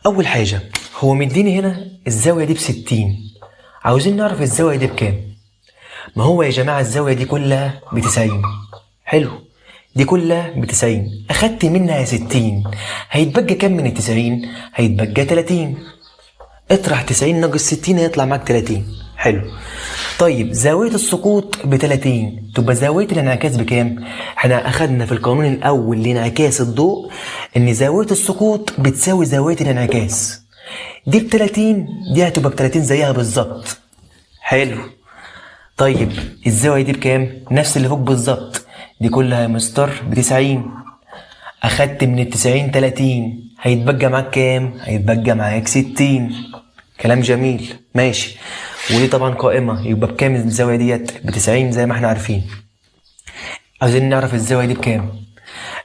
أول حاجة هو مديني هنا الزاوية دي ب60، عاوزين نعرف الزاوية دي بكام. ما هو يا جماعة الزاوية دي كلها ب90، حلو، دي كلها ب90، أخدت منها 60، هيتبقى كام من ال90؟ هيتبقى 30. اطرح 90 ناقص 60 هيطلع معاك 30. حلو. طيب زاوية السقوط ب30، تبقى زاوية الانعكاس بكام؟ احنا أخدنا في القانون الأول لانعكاس الضوء إن زاوية السقوط بتساوي زاوية الانعكاس. دي ب30، دي هتبقى ب30 زيها بالظبط. حلو. طيب الزاوية دي بكام؟ نفس اللي فوق بالظبط، دي كلها يا مستر ب90، أخدت من ال90 30، هيتبقى معاك كام؟ هيتبقى معاك 60. كلام جميل، ماشي. ودي طبعا قائمة، يبقى بكام الزاوية ديت؟ ب90 زي ما احنا عارفين. عاوزين نعرف الزاوية دي بكام.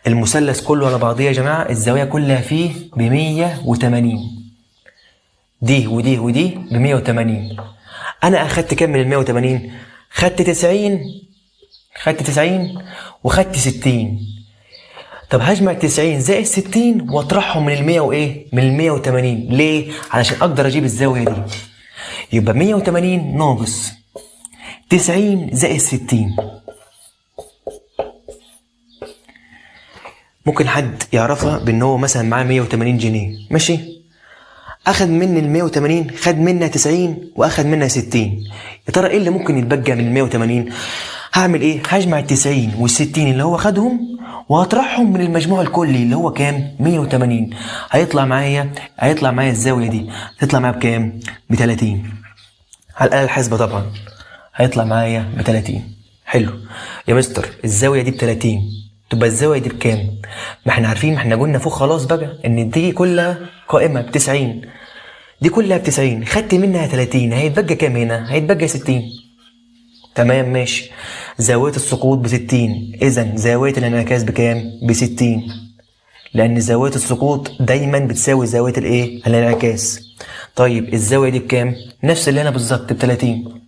المثلث كله على بعضيه يا جماعة الزاوية كلها فيه ب180، دي ودي ودي ب180. أنا أخدت كام من ال180؟ خدت 90، خدت 90 وخدت 60. طب هجمع 90 زائد 60 واطرحهم من ال100 وايه؟ من ال180. ليه؟ علشان اقدر اجيب الزاوية دي. يبقى 180 ناقص 90 زائد 60. ممكن حد يعرفها بان هو مثلا معاه 180 جنيه، ماشي؟ اخد مني ال 180، خد منها 90 واخد منها 60. يا ترى ايه اللي ممكن يتبقى من 180؟ هعمل ايه؟ هجمع ال 90 وال 60 اللي هو خدهم وهطرحهم من المجموع الكلي اللي هو كام؟ 180. هيطلع معايا الزاوية دي، هتطلع معايا بكام؟ ب 30. على الاله الحاسبة طبعا هيطلع معايا ب 30. حلو يا مستر، الزاوية دي ب 30، تبقى الزاوية دي بكام؟ ما احنا عارفين، ما احنا قلنا فوق خلاص بقى ان دي كلها قائمة ب 90، دي كلها ب 90، خدت منها 30، هيتبقى كام هنا؟ هيتبقى 60. تمام ماشي. زاوية السقوط ب 60، إذا زاوية الانعكاس بكام؟ ب 60، لأن زاوية السقوط دايما بتساوي زاوية الإيه؟ الانعكاس. طيب الزاوية دي بكام؟ نفس اللي هنا بالظبط ب 30.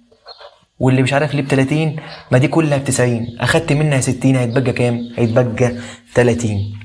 واللي مش عارف ليه ب 30، ما دي كلها ب 90، أخدت منها 60، هيتبقى كام؟ هيتبقى 30.